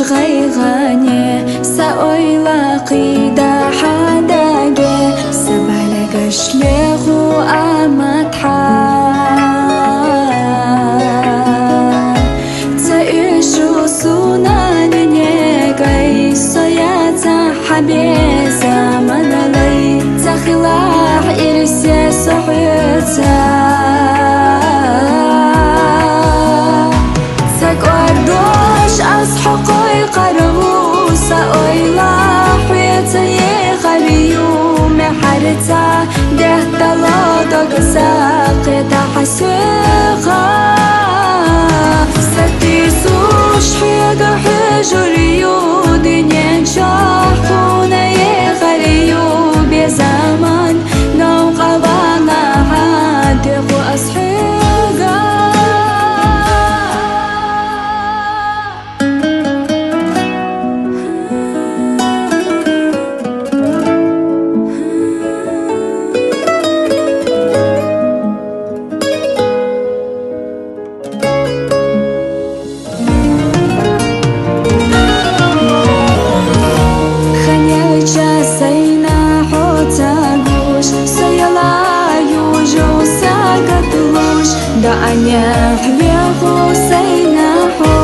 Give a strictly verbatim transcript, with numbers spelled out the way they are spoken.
гъайгъане, са ойла къида хьадаге, са балагаш леху аматхьа. Ца ишу сунанене гай сояца хьабе заманалай, ца хилахь ирсе сохьуца. Ца кӀвар дош аз хьо къой къарву, са ойла хьвеца ехарию, мехьарца дехтало дог са къета хьасуьха. Са тисуш хьега хьежурию, динен чахуна ехарию, безаман нав къавана хьа деху аз хьега. Ханяча сайна хьоца гуш, саяла южу сагатлуш, да аня хьвеху сайна хьо.